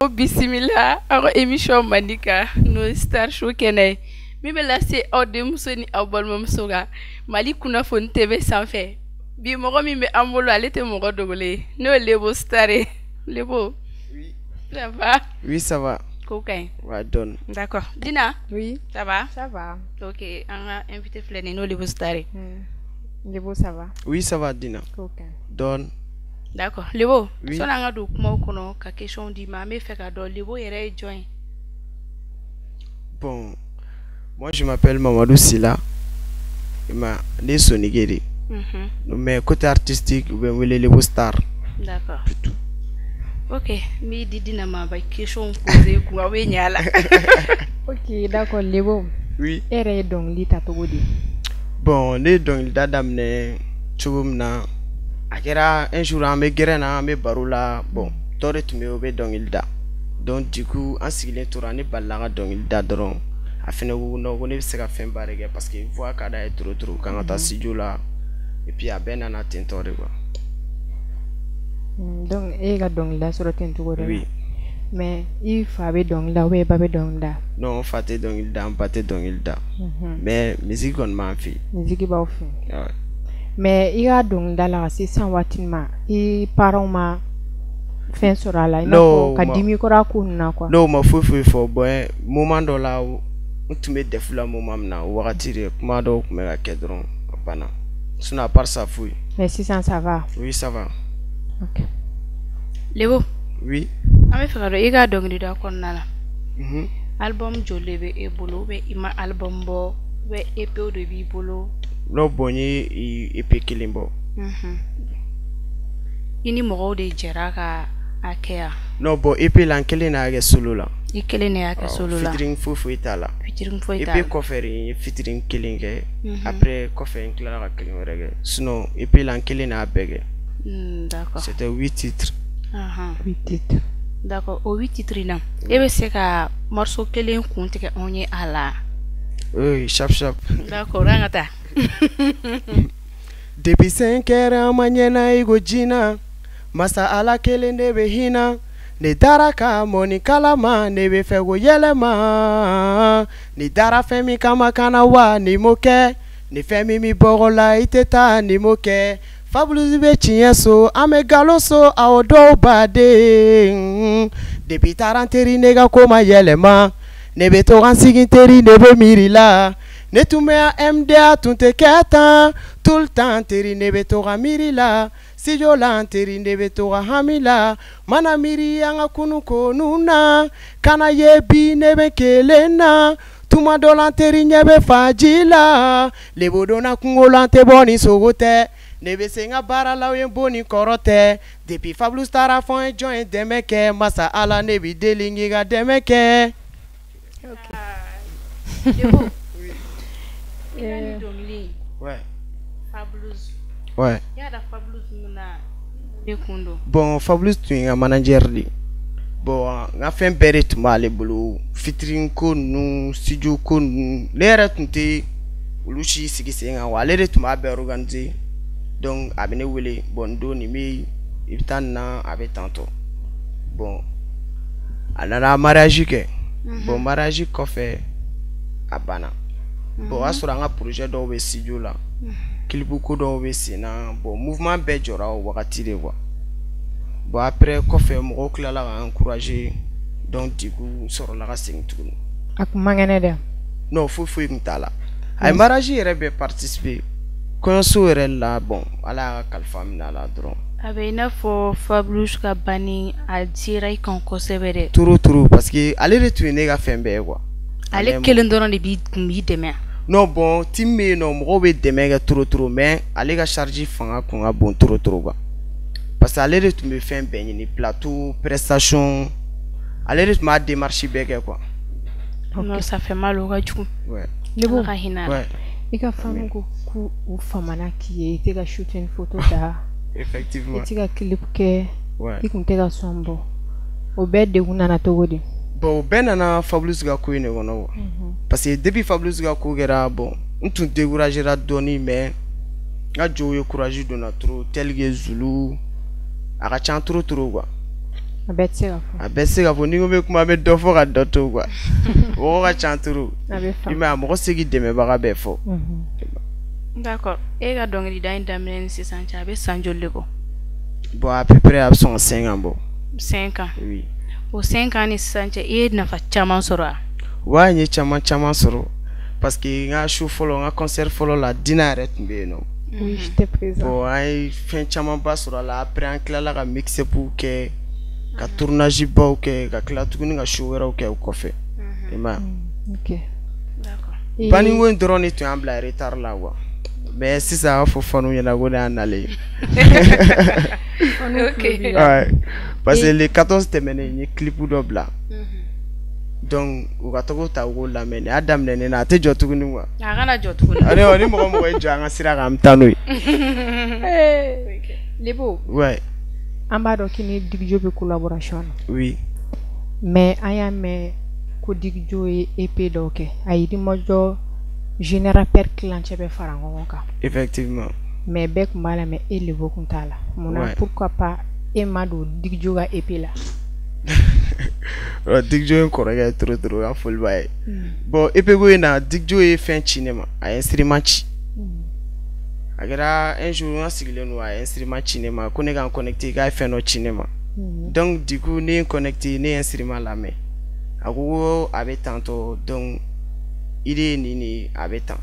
Ko bisimila aw ka émission mandi kan, n'o ye Star Show kɛnɛ ye min bɛ lase aw denmuso ni aw balimamuso kan Mali kunnafoni TV sanfɛ. Bi mɔgɔ min bɛ an bolo, ale tɛ mɔgɔ dogolen ye, n'o ye Lebo Star ye. Lebo. Oui. Ça va? Oui, ça va. Ko ka ɲi? Ouais, dɔɔni. D'accord. Dina? Oui. Ça va? Ça va. Ok, an ka invité filɛ nin ye, n'o ye Lebo Star ye. Lebo, ça va? Oui, ça va, Dina. Ko ka ɲi. Dɔɔni. D'accord. Lebo, Oui. sɔnni an ka don kumaw kɔnɔ ka question d'i ma, an bɛ fɛ ka dɔn Lebo yɛrɛ ye jɔn ye? Bon, moi je m'appelle Mamadou Silla. Ma ne ye soninké de ye. Mais côté artistique, u bɛ n wele Lebo Star. D'accord. Plutôt. Ok, n b'i di Dina ma, a bɛ question poser kun, aw bɛ ɲɛ a la. Ok, d'accord, Lebo. Oui. E yɛrɛ ye dɔnkili ta cogo di? Bon, ne ye dɔnkilida daminɛ cogo min na, a kɛra un jour an bɛ gɛrɛn na, an bɛ baro la. Bon, dɔ de tun bɛ yen, o bɛ dɔnkili da. Donc du coup, an sigilen tora, ne balila ka dɔnkili da dɔrɔn. A fɛnɛ ko non, ko ne bɛ se ka fɛn ba de kɛ parce que voix ka d'a ye trop trop, k'an ka taa studio la. Et puis a bɛɛ nana ten tɔ de quoi. Donc e ka dɔnkilida sɔrɔ ten cogo de la? Oui. Mais i fa bɛ dɔnkili da ou bien i ba bɛ dɔnkili da? Non, n fa tɛ dɔnkili da, n ba tɛ dɔnkili da. Mais musique kɔni b'an fɛ yen. Musique b'aw fɛ yen. Ouais. Mais i ka dɔnkilida la ka se sisan waati ma, i parents ma fɛn sɔrɔ a la, i n'a fɔ ka dimi kɔrɔ a ko ninnu na quoi? Non, u ma foyi foyi fɔ. Bon, moment dɔ la, n tun bɛ DEF la moment min na, o wagati de kuma dɔw tun bɛ ka kɛ dɔrɔn, a banna. Sinon à part ça, foyi. Mais sisan ça va? Oui, ça va. Ok. Lebo. Oui. An bɛ fɛ ka dɔn i ka dɔnkilida kɔnɔna la. Album joli de bɛ e bolo, ou bien i ma album bɔ, ou bien EP de b'i bolo? Non, bon, n ye EP kelen bɔ. I ni mɔgɔw de jɛra ka a kɛ yan? Non, bon, EP la, n kelen de y'a kɛ solo la. I kelen de y'a kɛ solo la. Featuring foyi foyi t'a la. Featuring foyi t'a la. EP kɔfɛ de n ye featuring kelen kɛ. Après kɔfɛ n tilala ka kelen wɛrɛ kɛ. Sinon EP la, n kelen de y'a bɛɛ kɛ. D'accord. C'était 8 titres. 8 titres. D'accord, o 8 titres in na, e bɛ se ka morceau kelen kun tigɛ anw ye a la? Oui, sharp sharp. D'accord, an ka taa. Depuis 5 heures an ma ɲɛna i ko jina, masa Ala kelen de bɛ hinɛ. Ne dara ka mɔni kalama, ne bɛ fɛ ko yɛlɛma. Ni dara fɛn min kama kana wa ni m'o kɛ, ni fɛn min b'i bɔgɔ la i tɛ taa ni m'o kɛ. Fabulouse bɛ tiɲɛ so, an bɛ nkalon so, awɔ dɔw baden. Depuis taara n teri, ne ka ko ma yɛlɛma. Ne bɛ to ka n sigi n teri, ne bɛ miiri la. Ne tun bɛ yan MDA tun tɛ kɛ tan. Tout le temps teri, ne bɛ to ka miiri la. Studio la n teri, ne bɛ to ka hami la. Mana miiri an ka kunun ko ninnu na. Kana ye bi ne bɛ kelen na. Tuma dɔ la n teri ɲɛ bɛ faji la. Lebo donna kungo la, n tɛ bɔ ni sogo tɛ. Ne bɛ se n ka baara la, o ye n bon ni kɔrɔ tɛ. Depuis Fabulouse taara fɔ n ye jɔn ye dɛmɛ kɛ? Masa Ala ne b'i deli n k'i ka dɛmɛ kɛ. Ok. Lebo. I ka nin dɔnkili in. Ouais. Fabulouse. Ouais. I y'a da Fabulouse mun na, ne kun don? Bon, Fabulouse tun ye n ka manager de ye. Bon, n ka fɛn bɛɛ de tun b'ale bolo. Featuring ko ninnu, studio ko ninnu, ne yɛrɛ tun tɛ olu si sigi sen kan wa, ale de tun b'a bɛɛ organiser. Donc a bɛ ne wele, bon n don nin bɛ i bɛ taa nin na, a bɛ tan tɔ. Bon, a nana mariage kɛ. Bon, mariage kɔfɛ a banna. Bon, o y'a sɔrɔ an ka projet dɔw bɛ studio la. Clip ko dɔw bɛ sen na. Bon, mouvement bɛɛ jɔra o wagati de quoi. Bon, après kɔfɛ mɔgɔw tilala ka encourager, donc du coup n sɔrɔla ka segin tuguni. A kun man kɛnɛ dɛ? Non, foyi foyi tun t'a la. A ye mariage yɛrɛ bɛɛ participer. Kɔɲɔso yɛrɛ la, bon, Ala y'a ka kalifa minɛ a la dɔrɔn. A bɛ i n'a fɔ Fabulouse ka banni a dira i kan kosɛbɛ dɛ. Trop trop, parce que ale de tun ye ne ka fɛn bɛɛ ye quoi. Ale kelen dɔrɔn de b'i tun b'i dɛmɛ? Non, bon, team bɛ yen nɔ, mɔgɔw bɛ dɛmɛ kɛ trop trop, mais ale ka charge fanga kun ka bon trop trop quoi. Parce que ale de tun bɛ fɛn bɛɛ ɲini, plateau, prestation, ale de tun b'a démarche bɛɛ kɛ quoi. Non, ça fait mal, o ka jugu. Ouais. Lebo. Ala ka hinɛ a la. Ouais. I ka fanu ko k'u u famana k'i ye, i tɛ ka shooting photo ta. Effectivement. I tɛ ka clip kɛ. Ouais. I kun tɛ ka son bɔ. O bɛɛ degun nana cogo di? Bon, o bɛɛ nana Fabulouse ka ko in de kɔnɔ quoi. Parce que depuis Fabulouse ka ko kɛra, bon, n tun découragé ra dɔɔni, mais n ka jow ye courage donna trop, tel que Zulu, a ka ca trop trop quoi. A bɛɛ tɛ se ka fɔ. A bɛɛ tɛ se ka fɔ, ni ko bɛ kuma, an bɛ dɔ fɔ ka dɔ to quoi. Mɔgɔ ka ca trop. A bɛ I m'a ye, mɔgɔ se k'i dɛmɛbaga bɛɛ fɔ. D'accord. E ka dɔnkilida in daminɛ ni sisan cɛ, a bɛ san joli de bɔ? Bon, à peu près a bɛ sɔn ka 5 ans bɔ. 5 ans. Oui. O 5 ans ni sisan cɛ, i ye nafa caman sɔrɔ wa? Ouais, n ye caman caman sɔrɔ. Parce que n ka show fɔlɔ, n ka concert fɔlɔ la, Dina yɛrɛ tun bɛ yen nɔ. Oui, j'étais présent. Bon, an ye fɛn camanba sɔrɔ a la. Après, an tilala ka mixtape kɛ, ka tournage baw kɛ, ka tila tuguni ka show wɛrɛw kɛ o kɔfɛ. I m'a ye. Ok. D'accord. Baniko in dɔrɔn de tun y'an bila retard la quoi. Mais sisan, a b'a fɔ fanu ɲɛna ko ne y'a nalen ye. Ok. Ouais. Parce que le 14 tɛmɛnen, n ye clip dɔ bila. Donc u ka taga ta, u k'o lamɛn. Nin y'a daminɛ ne na, a tɛ jɔ tuguni quoi. A kana jɔ tuguni. Ani ni mɔgɔ mɔgɔ ye jɔ an ka sira kan, an bɛ taa n'o ye. Lebo. Ouais. An b'a dɔn k'i ni Digjo bɛ collaboration na. Oui. Mais an y'a mɛn ko Digjo ye EP dɔw kɛ. A ye Yirimajɔ jeune rappeur kilancɛ bɛɛ fara ɲɔgɔn kan. Effectivement. Mais bɛɛ tun b'a la, mais e Lebo tun t'a la. Munna? Ouais. Pourquoi pas e ma don Digjo ka EP la? Digjo ye n kɔrɔkɛ ye trop trop, ka foli b'a ye. Bon, EP ko in na, Digjo ye fɛn ci ne ma, a ye instrument ci. A kɛra un jour, n ka sigilen don, a ye instrument ci ne ma ko ne ka n connecté, k'a ye fɛn dɔ ci ne ma. Donc du coup, ne ye n connecté, ne ye instrument lamɛn. A ko ko a bɛ tantɔ, donc idée ye nin de ye, a bɛ tan.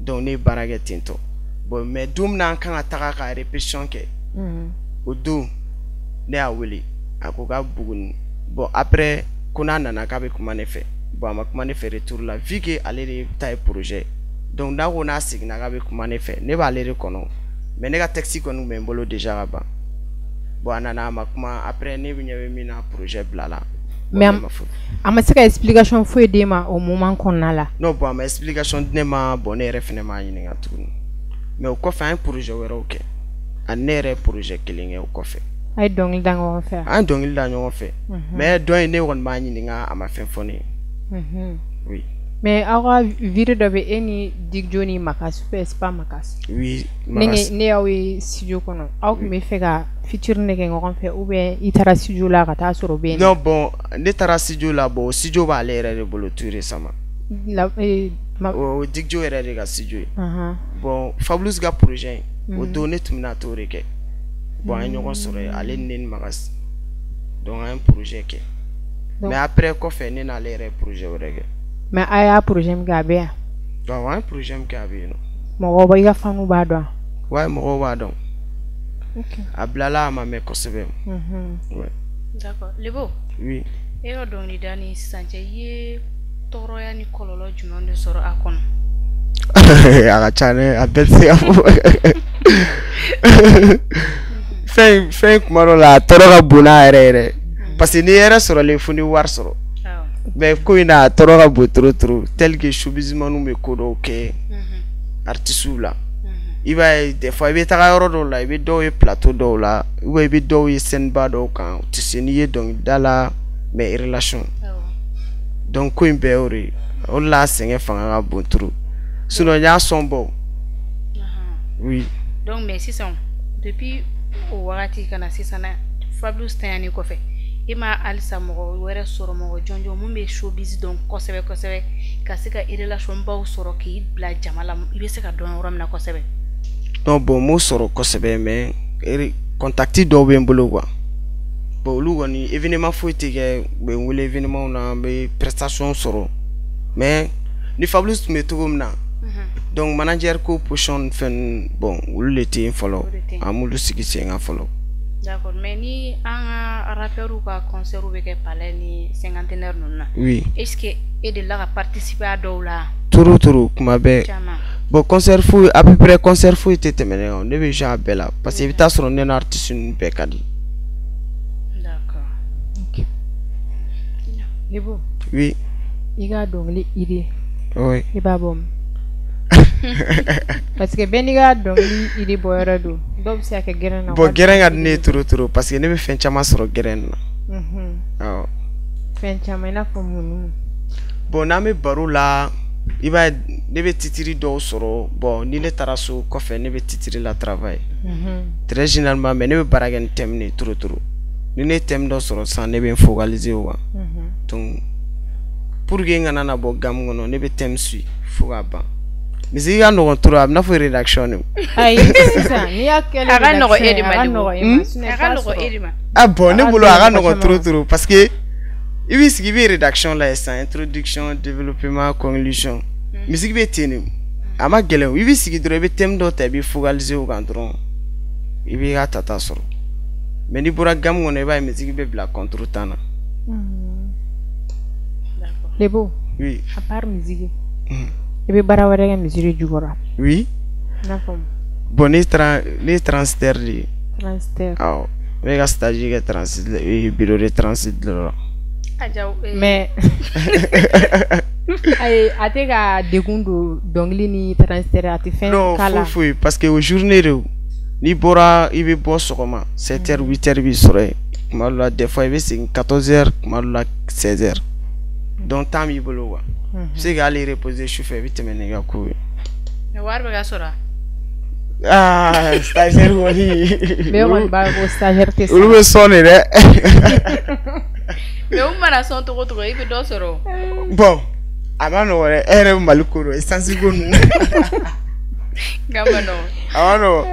Donc ne ye baara kɛ ten tɔ. Bon, mais don min na an kan ka taga ka répétition kɛ, o don ne y'a wele, a ko k'a Buguni. Bon, après ko n'a nana k'a bɛ kuma ne fɛ. Bon, a ma kuma ne fɛ retour la, vu que ale de ta ye projet. Donc n'a ko n'a seginna k'a bɛ kuma ne fɛ, ne b'ale de kɔnɔ. Mais ne ka texte kɔni tun bɛ n bolo déjà ka ban. Bon, a nana, a ma kuma. Après, ne ɲɛ bɛ min na, projet bilala. Bon, Mais ne ma fɔ. a ma se ka explication foyi d'e ma o moment kɔnɔna la? Non, bon, a ma explication di ne ma. Bon, ne yɛrɛ fɛnɛ m'a ɲininka tuguni. Mais o kɔfɛ, an ye projet wɛrɛw kɛ. Ani ne yɛrɛ ye projet kelen kɛ o kɔfɛ. A ye dɔnkili da ɲɔgɔn fɛ? An ye dɔnkili da ɲɔgɔn fɛ. Mais dɔn in, ne kɔni b'a ɲininka, a ma fɛn fɔ ne ye. Oui. Mais aw ka vidéo dɔ bɛ e ni Digjo ni Makas, c'est pas Makas? Oui. Ne Makas. Ne y'aw ye studio kɔnɔ, aw tun bɛ fɛ ka featuring de kɛ ɲɔgɔn fɛ ou bien i taara studio la ka taa sɔrɔ o bɛ yen? Non, bon, ne taara studio la. Bon, studio b'ale yɛrɛ de bolo tout récemment. La, ma, O Digjo yɛrɛ de ka studio ye. Bon, Fabulous ka projet in, o don ne tun bɛna t'o de kɛ. Bon, an ye ɲɔgɔn sɔrɔ yen, ale ni ne ni Makas. Donc an ye projet kɛ. Donc- Mais après, kɔfɛ, ne n'ale yɛrɛ ye projet wɛrɛ kɛ. Mais a y'a projet min kɛ, a bɛ yan? Donc an ye projet min kɛ, a bɛ yen nɔ. Mɔgɔw b'a, i ka fanu b'a dɔn? Ouais, mɔgɔw b'a dɔn. Ok. A bilala, a ma mɛn kosɛbɛ. Ouais. D'accord. Lebo. Oui. E ka dɔnkilida ni sisan cɛ, i ye tɔɔrɔya ni kɔlɔlɔ jumɛn de sɔrɔ a kɔnɔ? A ka ca dɛ, a bɛɛ tɛ se ka fɔ. Fɛn fɛn, kuma dɔ la, a tɔɔrɔ ka bon n'a yɛrɛ yɛrɛ. Parce que n'i yɛrɛ sɔrɔlen, fo ni wari sɔrɔ. Mais ko in na, a tɔɔrɔ ka bon trop trop, tel que showbizmanw bɛ ko dɔw kɛ artistes la. I b'a ye, des fois i bɛ taga yɔrɔ dɔw la, i bɛ dɔw ye plateau dɔw la, ou bien i bɛ dɔw ye scène ba dɔw kan, u tɛ se n'i ye dɔnkilida la, mais relation. Donc ko in bɛɛ y'o de ye. O de la, a sɛgɛn fanga ka bon trop. Sinon n y'a sɔn bɔ. Oui. Donc mais sisan, depuis o wagati ka na sisan na, Fabulous tanyani kɔfɛ, e ma halisa mɔgɔ wɛrɛ sɔrɔ, mɔgɔ jɔnjɔn mun bɛ showbiz dɔn kosɛbɛ kosɛbɛ, ka se ka relation baw sɔrɔ k'i bila jama la, i bɛ se ka dɔn yɔrɔ min na kosɛbɛ? Non, bon, m'o sɔrɔ kosɛbɛ, mais contact dɔw bɛ n bolo quoi. Bon, olu kɔni, événement foyi tɛ kɛ, u bɛ n wele événement na, n bɛ prestation sɔrɔ. Mais ni Fabulous tun bɛ cogo min na, donc manager ko position ni fɛn ninnu, bon, olu de tɛ yen fɔlɔ. O de tɛ yen. An m'olu sigi sen kan fɔlɔ. D'accord, mais ni an ka rappeurs ka concert bɛ kɛ Palais ni Cinquantenaire ninnu na, Oui. est ce que e delila ka participer a dɔw la? Trop trop, kuma bɛɛ. Caman. Bon, concert foyi, à peu près concert foyi tɛ tɛmɛ ne kan. Ne bɛ jouer a bɛɛ la parce que i bɛ taa sɔrɔ ne ni artiste ninnu bɛɛ ka di. D'accord. Ok. Lebo. Oui. I ka dɔnkili idée, Oui. i b'a bɔ min? Parce que bɛɛ n'i ka dɔnkili idée bɔ yɔrɔ don. Dɔw bɛ se ka kɛ gɛrɛn na. Bon, gɛrɛn ka di ne ye trop trop parce que ne bɛ fɛn caman sɔrɔ gɛrɛn na. Awɔ. Fɛn caman, i n'a fɔ mun ni mun? Bon, n'an bɛ baro la, i b'a ye, ne bɛ titre dɔw sɔrɔ. Bon, ni ne taara so kɔfɛ, ne bɛ titre la travail très généralement, mais ne bɛ baara kɛ ni thème de ye trop trop. Ni ne thème dɔ sɔrɔ sisan, ne bɛ n focaliser o kan. Donc pour que n kana na bɔ gamme kɔnɔ, ne bɛ thème suit fo k'a ban. Musique ka nɔgɔn trop, a bɛ n'a fɔ rédaction de. Ayi, sisan n'i y'a kɛ A ka nɔgɔn e de ma. A ka nɔgɔn e ma, sinon A ka nɔgɔn e de ma. Ah bon, ne bolo a ka nɔgɔn trop trop, parce que i b'i sigi, i bɛ rédaction lajɛ sisan, introduction, développement, conclusion. Musique bɛ ten de, a ma gɛlɛn. I b'i sigi dɔrɔn, i bɛ thème dɔ ta, i bɛ focaliser o kan dɔrɔn, i b'i ka tata sɔrɔ. Mais n'i bɔra gamme kɔnɔ, i b'a ye musique bɛ bila contre temps na. Lebo. Oui. À part musique, i bɛ baara wɛrɛ kɛ musique jukɔrɔ? Oui. I n'a fɔ? Bon, ne ye transitaire de ye. Transitaire. Awɔ, n bɛ ka stage kɛ transit, bureau de transit la. Mais ayi, a tɛ ka degun don dɔnkili ni transitaire, a tɛ fɛn k'a la? Non, foyi foyi, parce que o journée de, n'i bɔra, i bɛ bɔ sɔgɔma 7 heures, 8 heures b'i sɔrɔ yen. Tuma dɔ la, des fois i bɛ segin 14 heures, tuma dɔ la 16 heures. Donc temps b'i bolo quoi. I bɛ se k'ale reposer sufɛ, i bɛ tɛmɛ n'i ka ko ye. Mais wari bɛ ka sɔrɔ? Ah, stagiaire kɔni. Bɛɛ kɔni b'a ko stagiaire tɛ. Olu bɛ sɔn de dɛ. Mais u mana sɔn cogo o cogo, i bɛ dɔ sɔrɔ. Bon, a ma nɔgɔn dɛ, e yɛrɛ bɛ Mali ko dɔn, essence ko ninnu. Nka ma nɔgɔn. A ma nɔgɔn.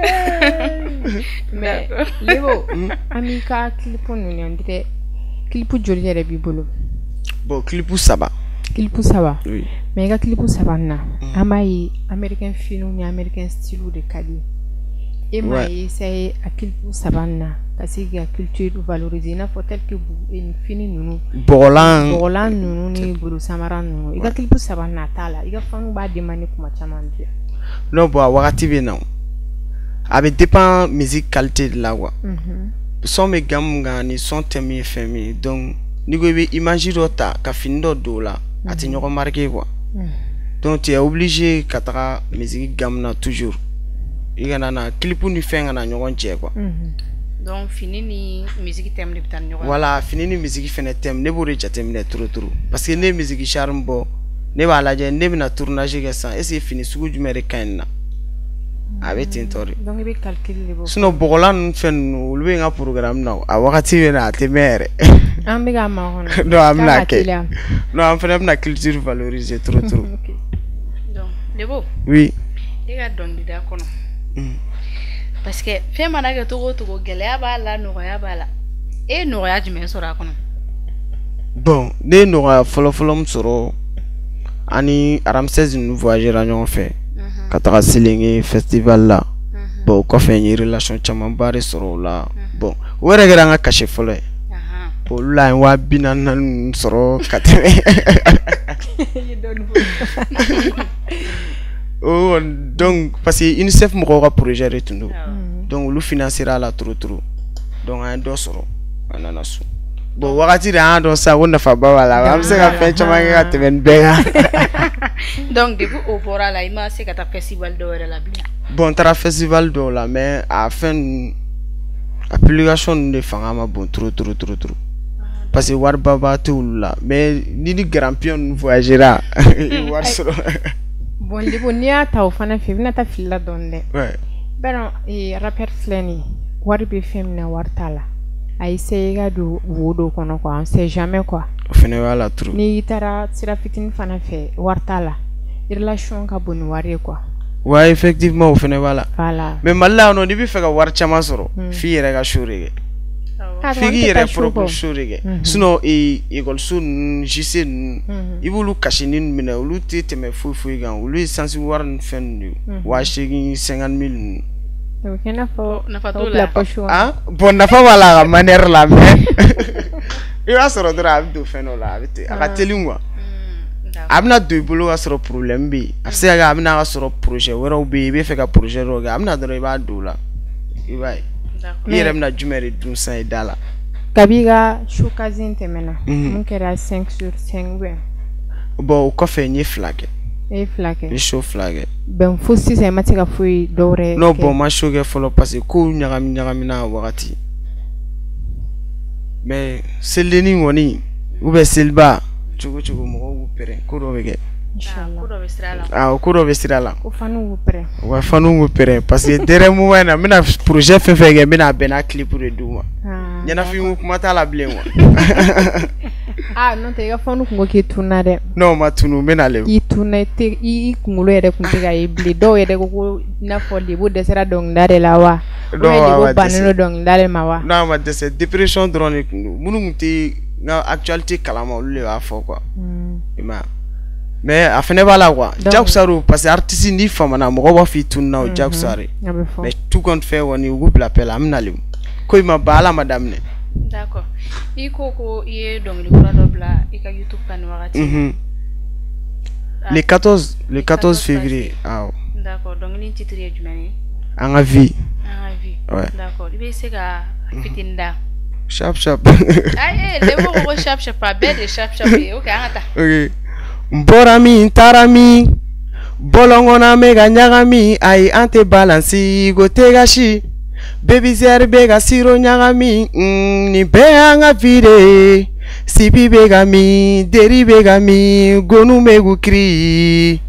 Mais Lebo, an b'i ka clip ninnu, on dirait clip joli yɛrɛ b'i bolo? Bon, clip 3. Clip 3. Oui. Mais i ka clip 3 nin na, an b'a ye américain finiw ni américain style de ka di. E m'a ye essayer a clip 3 nin na ka se k'i ka culture valoriser, i n'a fɔ tel que fini ninnu. Bɔgɔlan. Bɔgɔlan ninnu ni golo samara ninnu. I ka clip 3 nin na, a t'a la. I ka faniw b'a demander kuma caman bi. Non, bon, a wagati bɛ na o. A bɛ dépend musique qualité de la quoi. Son bɛ gamme mun kan ni son thème ye fɛn min ye, donc n'i ko i bɛ image dɔ ta ka fini dɔ don o la, a tɛ ɲɔgɔn marquer quoi. Donc tu es obligé ka taga musique gamme na toujours. I kana na clip ni fɛn kana ɲɔgɔn cɛ quoi. Donc fini ni musique thème de bɛ taa ni ɲɔgɔn ye. Voilà, fini ni musique fɛnɛ thème, ne b'o de jateminɛ trop trop. Parce que ne ye musique charme bɔ, ne b'a lajɛ, ne bɛna tournage kɛ sisan, est ce que fini sugu jumɛn de ka ɲi nin na? A bɛ ten tɔ de. Donc i bɛ calcul de bɔ. Sinon bɔgɔlan ninnu fɛn ninnu, olu bɛ n ka programme na, a wagati bɛ na, a tɛ mɛn yɛrɛ. An bɛ k'a makɔnɔ. Non, an bɛna kɛ. Non, an fana bɛna culture valoriser trop trop. Donc Lebo. Oui. E ka dɔnkilida kɔnɔ. Parce que fɛn mana kɛ cogo o cogo, gɛlɛya b'a la, nɔgɔya b'a la. E ye nɔgɔya jumɛn sɔrɔ a kɔnɔ? Bon, ne ye nɔgɔya fɔlɔ-fɔlɔ min sɔrɔ, ani Ramsès ninnu voyagera ɲɔgɔn fɛ ka taga Selenge festival la. Bon, o kɔfɛ n ye relation camanba de sɔrɔ o la. Bon, o yɛrɛ kɛra an ka cachet fɔlɔ ye. Bon, olu la n ye 40 000 ninnu sɔrɔ ka tɛmɛ. O donc parce que UNICEF mɔgɔw ka projet de tun don. Donc olu financera la trop trop. Donc an ye dɔ sɔrɔ, an nana so. Bon, wagati de an y'a dɔn sisan ko nafaba b'a la, an bɛ se ka fɛn caman kɛ ka tɛmɛ nin bɛɛ kan. Donc depuis o bɔra la, i ma se ka taa festival dɔw yɛrɛ la bilen? Bon, n taara festival dɔw la, mais a fɛn ninnu, a publication ninnu de fanga ma bon trop trop trop trop. Parce que waribaba t'olu la, mais ni ni grand pion ninnu voyagera, i bɛ wari sɔrɔ. Bon Lebo, n'i y'a ta o fana fɛ, i bɛna taa fili la dɔɔni dɛ. B'a dɔn, rappeur filɛ nin ye, wari bɛ fɛn min na, wari t'a la. A essayer ka don wo dɔ kɔnɔ quoi, on sait jamais quoi. O fana b'a la trop. N'i taara sira fitinin fana fɛ, wari t'a la. Relation ka bon ni wari ye quoi. Ouais, effectivement, o fana b'a la. Voilà. Mais Mali la yan nɔ, n'i bɛ fɛ ka wari caman sɔrɔ, f'i yɛrɛ ka show de kɛ. F'i k'i yɛrɛ propre show de kɛ. Sinon école ninnu, JC ninnu, i b'olu cachet minɛ, olu tɛ tɛmɛ foyi foyi kan. Olu ye essence wari ni fɛn ninnu de ye. 80 000, 50 000 ninnu. O bɛ kɛ i n'a fɔ nafa t'o t'o la. Bila poche kɔnɔ. Ah bon, nafa b'a la a ka manière la, mais i b'a sɔrɔ dɔrɔn a bɛ don fɛn dɔ la, a bɛ ten, a ka teli quoi. A bɛna don i bolo ka sɔrɔ problème bɛ yen. A bɛ se ka kɛ a bɛna ka sɔrɔ projet wɛrɛw bɛ yen, i bɛ fɛ ka projet dɔw kɛ, a bɛna dɔrɔn i b'a don o la, i b'a ye. I yɛrɛ bɛna jumɛn de dun sisan i da la? Kabi i ka showcase in tɛmɛna, mun kɛra 5 sur 5 ou bien? Bon, o kɔfɛ n ye 2 kɛ. E ye 2 kɛ? N ye show 2 kɛ. Ben fo sisan i ma se ka foyi dɔwɛrɛ Non, kɛ? bon, n ma show kɛ fɔlɔ parce que kow ɲagami ɲagamina a wagati. Mais selidennin kɔni ou bien seliba, cogo cogo mɔgɔw b'u pɛrɛn, ko dɔ bɛ kɛ. Inchallah. Ko dɔ bɛ sira la. Awɔ, ko dɔ bɛ sira la. Ko faniw b'u pɛrɛn. Wa faniw b'u pɛrɛn parce que dernier moment in na, n bɛna projet fɛn fɛn kɛ, n bɛna a bɛn n'a clip de d'u ma. Ɲɛnafin kuma t'a la bilen quoi. Ah non, tɛ i ka fɛnw kun ko k'i tununa dɛ. Non, ma tunu, n bɛ nalen. I tununa, i kunkolo yɛrɛ kun tɛ ka ye bilen. Dɔw yɛrɛ ko i n'a fɔ Lebo dɛsɛra dɔnkilida de la wa? Non, Lebo bannen don dɔnkilida de ma wa? Non, a ma dɛsɛ, dépression dɔrɔn de kun don. Minnu kun tɛ n ka actualité kalama, olu de b'a fɔ quoi. I m'a ye. Mais a fɛnɛ b'a la quoi. Jagosa don parce que artiste n'i famana mɔgɔw b'a fɔ i tununa, o jagosa de. Mais tout compte fait kɔni, u k'u bila paix la, an bɛ nalen. Ko in ma ban, Ala ma daminɛ. D'accord. I ko i ye dɔnkili kura dɔ bila i ka YouTube kan nin wagati. Le 14, le 14 février. Awɔ. D'accord. Dɔnkili titre ye jumɛn ye? An ka vie. An ka vie. Ouais. D'accord. I bɛ se ka fitinin da. Sharp sharp. Ayi, Lebo ko sharp sharp, a bɛɛ de sharp sharp ye. Ok, an ka taa. Ok. N bɔra min, n taara min, bɔlɔn kɔnɔ an bɛ ka ɲagami, ayi an tɛ balance ko tɛ ka si. Baby Zɛri bɛ ka siro ɲagami, nin bɛɛ y'an ka vie de ye. Sipi bɛ ka min, deri bɛ ka min, gonu bɛ k'u kiri.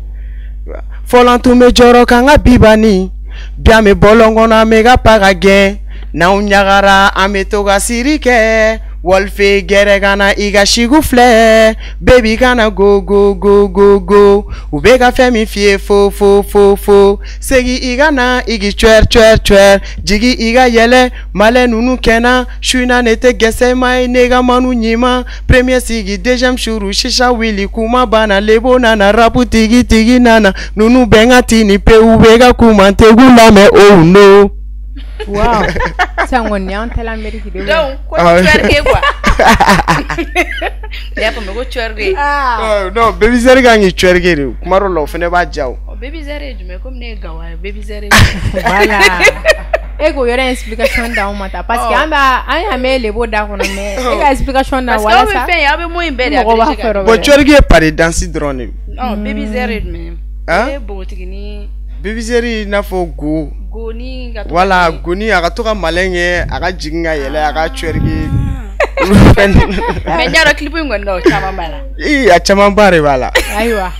Fɔlɔ an tun bɛ jɔrɔ k'an ka bibani, bi an bɛ bɔlɔn kɔnɔ an bɛ ka pa ka gɛn. N'anw ɲagara an bɛ to ka siri kɛ. Walife gɛrɛ ka na i ka siku filɛ, baby kana go go go go go. U bɛ ka fɛn min f'i ye fo fo fo fo. Segin i ka na i k'i cuɛri cuɛri cuɛri, jigin i ka yɛlɛ, malɛ ninnu kɛnɛ. Su in na ne tɛ gɛsɛ ma ye, ne ka manu ɲiman. Premier sigi, deuxième suru, sisa wuli kuma banna, Lebo nana, rapu tigi tigi nana. Ninnu bɛɛ ka tini pewu, bɛ ka kuma n tɛ k'u lamɛn, oh no. Wow. Sisan kɔni an taara Amérique de. Donc ko twerke quoi. Ne y'a faamu ko twerke. Non, Baby Zɛri kan k'i twerke de. Kuma dɔw la o fana b'a diya o. Baby Zɛri ye jumɛn? Komi ne ye Gawo ye, Baby Zɛri. Voilà. E k'o yɔrɔ explication d'anw ma tan parce que an b'a an y'a mɛn Lebo da kɔnɔ, mais e ka explication na walasa. Parce que aw bɛ fɛn ye, aw bɛ mot in bɛɛ de abrégé ka. Bon, twerke ye pas de danse dɔrɔn de. Non, Baby Zɛri ye jumɛn ye? O ye npogotiginin. Baby Zɛri i n'a fɔ go. Goni ka to. Voilà, goni a ka to ka malin kɛ, a ka jigin ka yɛlɛ, a ka twerke. Mais n y'a dɔn clip in kɔni na o caman b'a la. Ee, a camanba de b'a la. Ayiwa.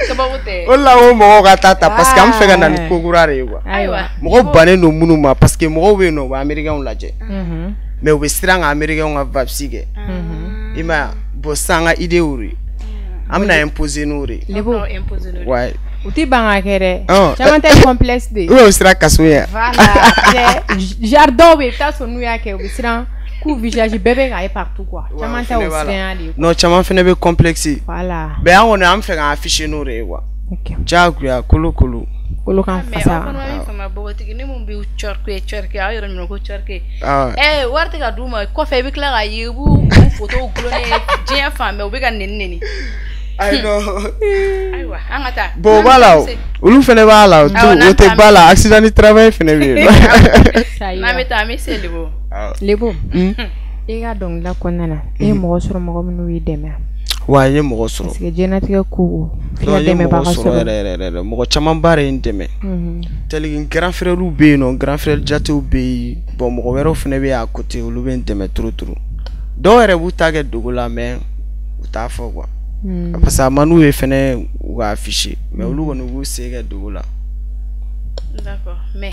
Sababu tɛ. O de la ko mɔgɔw ka taa ta parce que an bɛ fɛ ka na ni ko kura de ye quoi. Ayiwa. Mɔgɔw bannen don minnu ma parce que mɔgɔw bɛ yen nɔ, u bɛ américains lajɛ. Mais u bɛ siran ka américains ka vibes kɛ. I m'a ye. Bon, sisan an ka idée y'o de ye. An bɛna imposer n'o de ye. Lebo. Ouais. U tɛ ban ka kɛ dɛ. Caman tɛ complexe de. Ou bien u sera kaso ye. Voilà. Genre dɔw bɛ yen, i bɛ taa sɔrɔ n'u y'a kɛ u bɛ siran k'u visage bɛɛ bɛ k'a ye partout quoi. Caman tɛ o siranya de ye. Non, caman fana bɛ complexe. Voilà. Mais an kɔni an bɛ fɛ k'an afficher n'o de ye quoi. Diyagoya kolo kolo. Kolo kan fasa. Mais aw fana bɛ fama npogotiginin min bɛ twerke twerke, aw yɛrɛ ɲinɛ ko twerke. Wari tɛ ka d'u ma, kɔfɛ i bɛ tila k'a ye u b'u photo gulonnen diɲɛ fan bɛɛ, u bɛ ka neni neni. Ayi non. Ayiwa, an ka taa. Bon, o b'a la o. Olu fana b'a la o. O tɛ ba la, accident de travail fana bɛ yen. N'an bɛ taa, an bɛ se Lebo. Lebo, i ka dɔnkilida kɔnɔna na, i ye mɔgɔ sɔrɔ mɔgɔ minnu y'i dɛmɛ. Wa n ye mɔgɔ sɔrɔ. Parce que diɲɛlatigɛ ko f'i ka n ye mɔgɔ dɛmɛbaga sɔrɔ sɔrɔ. Yɛrɛ yɛrɛ yɛrɛ, mɔgɔ camanba de ye n dɛmɛ. Tel que n grand frère bɛ yen nɔ, grand frère jatew bɛ yen. Bon, mɔgɔ wɛrɛw fana bɛ yen à côté, olu bɛ n dɛmɛ trop trop. Dɔw yɛrɛ b'u ta kɛ dogo la, mais u t'a fɔ quoi. Parce que a man d'u ye fɛnɛ u ka afficher, mais olu kɔni b'u se kɛ dogo la. D'accord, mais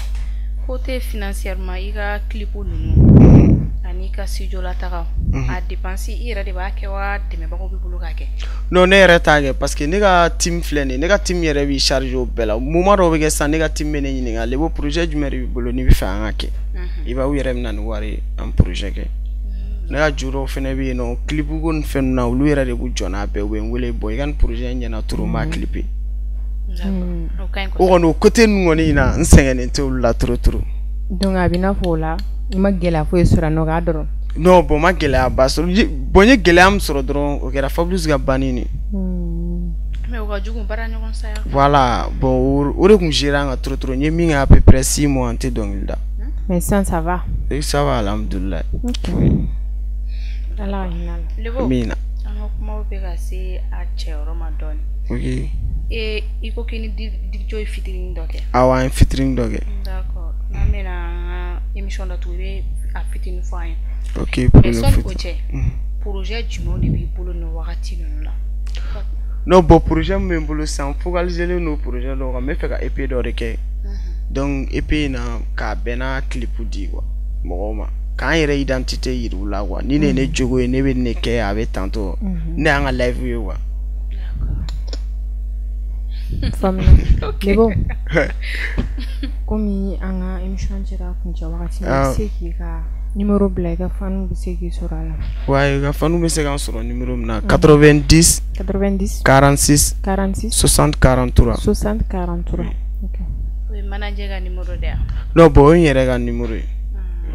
côté financièrement, i ka clip ninnu ani i ka studio la tagaw, a dépense i yɛrɛ de b'a kɛ wa dɛmɛbagaw b'i bolo k'a kɛ? Non, ne yɛrɛ t'a kɛ parce que ne ka team filɛ nin ye, ne ka team yɛrɛ b'i charger o bɛɛ la. Moment dɔw bɛ kɛ sisan, ne ka team bɛ ne ɲininka, Lebo projet jumɛn de b'i bolo n'i bɛ fɛ an ka kɛ? I b'a ye u yɛrɛ bɛ na ni wari ye, an projet kɛ. Ne ka ju dɔw fɛnɛ bɛ yen nɔ, clip ko ni fɛn ninnu na, olu yɛrɛ de b'u jɔ n'a bɛɛ, u bɛ n wele, bon i ka nin projet in ɲɛna trop, n b'a clipper. O kɔni o côté ninnu kɔni na, n sɛgɛnnen tɛ olu la trop trop. Donc a bɛ i n'a fɔ o la i ma gɛlɛya foyi sɔrɔ a nɔ k'a dɔrɔn. Non, bon, n ma gɛlɛyaba sɔrɔ. Bon, n ye gɛlɛya min sɔrɔ dɔrɔn, o kɛra Fabrice ka banni de. Mais o ka jugu baara ɲɔgɔn saya. Voilà, bon o de kun géré an kan trop trop. N ye min kɛ à peu près 6 mois n tɛ dɔnkili da. Mais sisan ça va? Oui, ça va, alhamdulilayi. Ok. Ala ka hinɛ a la. Lebo, Amina. An ka kumaw bɛ ka se a cɛyɔrɔ ma dɔɔni. Ok. E i ko k'i ni Dj ye featuring dɔ kɛ. Awɔ, an ye featuring dɔ kɛ. D'accord. N'an bɛna an ka émission datugu, i bɛ a fitinin fɔ an ye. Ok, mais sɔnni o cɛ, projet jumɛnw de b'i bolo nin wagati ninnu na? Non, bon, projet min bɛ n bolo sisan, focaliser len don projet dɔw kan. N bɛ fɛ ka EP dɔ de kɛ. Donc EP in na k'a bɛɛ n'a clip di quoi. mɔgɔw ma k'an yɛrɛ identité yir'u la quoi. Ni ne ye ne jogo ye, ne bɛ nin de kɛ, a bɛ tantɔ, ne y'an ka live ye quoi. Faamuna. Lebo, komi an ka émission sera kuncɛ wagati ma, i bɛ se k'i ka numéro bila, i ka fanu bɛ se k'i sɔrɔ a la? Ouais, i ka fanu bɛ se k'an sɔrɔ numéro min na, 90 90 46 46 60 43. 60 43, ok. O ye manager ka numéro de ye? Non, bon, o ye n yɛrɛ ka numéro ye.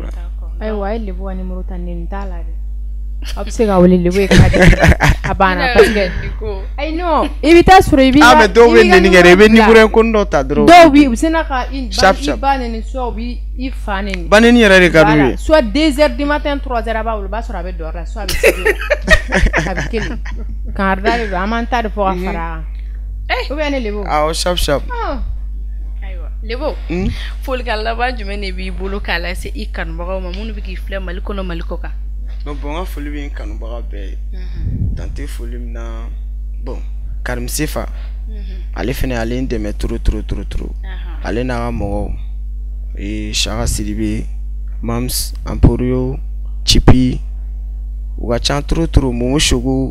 D'accord. Ayiwa, a ye Lebo ka numéro ta, nin t'a la dɛ. Aw bɛ se ka wele Lebo ye k'a di a banna, parce que ayi non, i bɛ taa sɔrɔ i b'i Ah, ka mais dɔw bɛ i b'i ka neni kɛ dɛ, i bɛ numéro bila. numéro in dɔ ta dɔrɔn. Dɔw bi u bɛ sina ka i ba Sharp, i sharp. ba neni, soit u b'i i fa neni. Ba neni yɛrɛ de ka d'u Voilà. ye. Soit 2 heures du matin, 3 heures, a b'a wele, o b'a sɔrɔ a bɛ dɔrɔ la, soit a bɛ sigi la, a bɛ kelen kangarida de don, an b'an ta de fɔ ka fara a kan, ou bien ne Lebo? Awɔ, sharp sharp. Ah. Ayiwa Lebo, folikan laban jumɛn de b'i bolo k'a lase i kanubagaw ma minnu bɛ k'i filɛ Mali kɔnɔ, Mali kɔ kan? Non, bon, n ka foli bɛ n kanubaga bɛɛ ye. Dan tɛ foli min na, bon, Karim Sefa, ale fɛnɛ, ale ye n dɛmɛ trop trop trop trop. Ale n'a ka mɔgɔw, ee, Saka Sidibe, Mams Emporio, Chipi, u ka ca trop trop, Momo Sogo.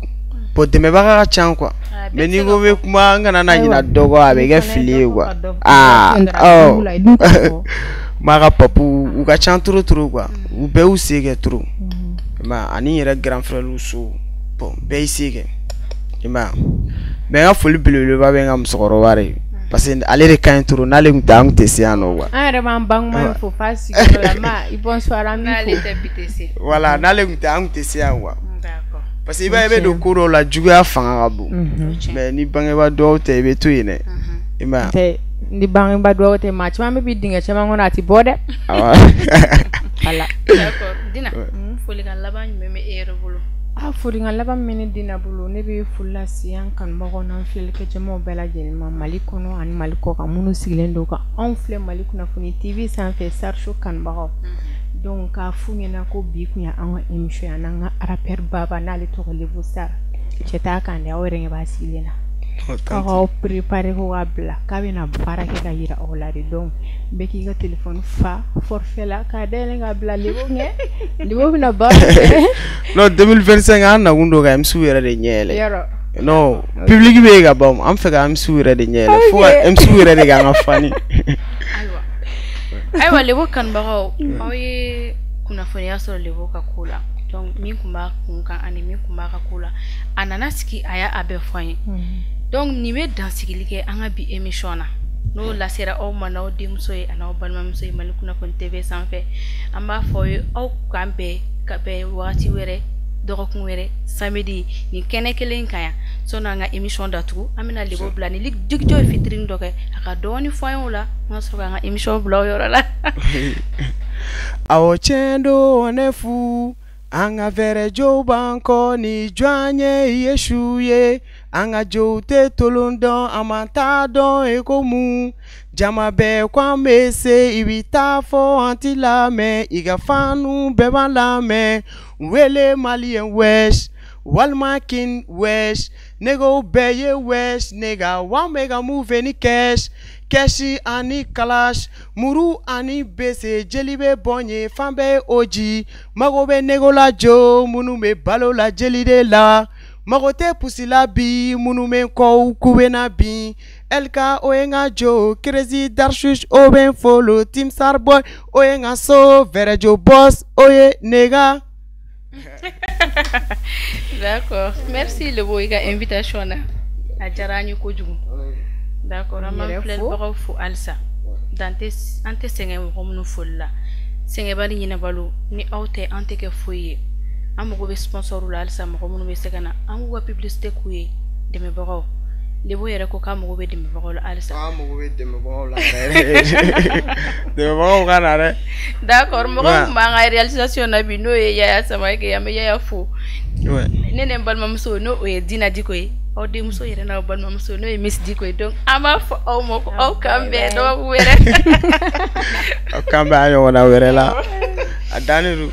Bon, dɛmɛbaga ka ca quoi. Ah, bɛɛ Mais tɛ n'i se ko ka bɛ fɔ. kuma, n kana na ɲina Ayiwa. dɔ kɔ, a bɛ N'i kɛ fana ye fili dɔ ye fɔ quoi. ka dɔ Ah, fɔ la, i dun t'a ɔ fɔ. Maa ka papu, u ka ca trop trop quoi. U bɛɛ y'u se kɛ trop. I m'a ye, ani n yɛrɛ grand frère so, bon, bɛɛ y'i se kɛ, i m'a ye. Mais n ka foli belebeleba bɛ n ka musokɔrɔba de ye, parce que ale de ka ɲi trop, n'ale tun tɛ, an tun tɛ se yan nɔ quoi. An yɛrɛ b'an banguma in fo f'a sigiyɔrɔ la, ma i bonsoir, an b'i N'ale fo. tɛ, bi tɛ se. Voilà, n'ale tun tɛ, an tun tɛ se yan quoi. D'accord. Parce que i b'a ye, i bɛ don ko dɔw la, juguya fanga ka bon, mais ni bangebaa dɔw tɛ, i bɛ to yen dɛ, i m'a ye. Tɛ ni bangebaa dɔw tɛ, maa caman bɛ bi dingɛ caman kɔnɔ, a ti bɔ dɛ. Awɔ. Voilà. D'accord. Dina, folikan laban jumɛn bɛ e yɛrɛ bolo? A folikan laban min bɛ ne Dina bolo, ne bɛ foli lase an kanubagaw n'an filɛlikɛ jamaw bɛɛ lajɛlen ma, Mali kɔnɔ ani Mali kɔ kan, minnu sigilen don ka anw filɛ Mali kunnafoni TV sanfɛ, Star Show kanubagaw. Donc k'a f'u ɲɛna ko bi kun ye an ka émission ye, an n'an ka rappeur baba, n'ale tɔgɔ Lebo Star. Cɛ t'a kan dɛ, aw yɛrɛ ɲɛ b'a sigilen na. K'aw k'aw préparer ko k'a bila k'a bɛna baara kɛ ka yira aw la de. Donc bɛɛ k'i ka téléphone fa forfait la k'a dayɛlɛ k'a bila Lebo ɲɛ, Lebo bɛna baara kɛ. Non, 2025, an nakun don ka MC yɛrɛ de ɲɛ yɛlɛ. Yɔrɔ. Non, public bɛ yen ka ban, an fɛ ka MC yɛrɛ de ɲɛ yɛlɛ, fo ka MC yɛrɛ de k'an ka fani. Ayiwa ayiwa, Lebo kanubagaw, aw ye kunnafoniya sɔrɔ Lebo ka ko la. Donc min tun b'a kun kan ani min tun b'a ka ko la, a nana sigi, a y'a bɛɛ fɔ an ye. Donc nin bɛ dansigili kɛ an ka bi émission na, n'o lasera aw ma n'aw denmuso ye ani aw balimamuso ye, Mali kunnafoni TV sanfɛ. An b'a fɔ aw ye, aw k'an bɛn ka bɛn wagati wɛrɛ, dɔgɔkun wɛrɛ, samedi, nin kɛnɛ kelen kan yan. Sɔnni an ka émission datugu, an bɛna Lebo bila ni Jigijɔ ye fitinin dɔ kɛ, a ka dɔɔni fɔ an ye o la, an ka sɔrɔ k'an ka émission bila o yɔrɔ la. Awɔ, tiɲɛ don, ne fu an ka fɛɛrɛ jow b'an kɔ ni jɔn ye Yesu ye, an ka jow tɛ tolon dɔn, an ma t'a dɔn i ko mun jama bɛɛ ko an bɛ se, i bɛ taa fɔ an ti lamɛn, i ka fanu bɛɛ b'an lamɛn, n wele Malien wesh walima King wesh, ne ko bɛɛ ye wesh, ne ka wan bɛ ka move ni cash kɛsi ani kalash, muru ani bese, jeli bɛ bɔn ye fan bɛɛ ye oji, mago bɛ nego la jo, minnu bɛ balo la jeli de la, mago tɛ pusi la bi, minnu bɛ kɔw k'u bɛ na bin, LK o ye n ka jo, Crazy Darchus o bɛ n follow, Team Starboy o ye n ka so, Vɛrɛjo Boss o ye ne ka. D'accord, merci Lebo, i ka invitation na, a diyara an ye kojugu. D'accord, an b'an Yɛrɛ fo. filɛlibagaw fo halisa. Dan tɛ, an tɛ sɛgɛn mɔgɔ minnu foli la, sɛgɛnbali ɲinɛbalo, ni aw tɛ, an tɛ kɛ foyi ye. An mago bɛ sponsor la halisa, mɔgɔ minnu bɛ se ka na an k'u ka publicité k'u ye, dɛmɛbagaw. Lebo yɛrɛ ko k'a mago bɛ dɛmɛbagaw la halisa. An mago bɛ dɛmɛbagaw la yɛrɛ, dɛmɛbagaw ka na dɛ. D'accord, mɔgɔ min b'an ka réalisation na bi, n'o ye Yaya Samake, an bɛ Yaya fo. Ne ni n balimamuso, n'o o ye Dina Diko ye, aw denmuso yɛrɛ n'aw balimamuso, n'o ye Miss Diko ye. Donc an b'a fɔ aw ma ko aw k'an bɛn dɔgɔkun wɛrɛ. Aw k'an bɛn a ɲɔgɔnna wɛrɛ la, a dannen don.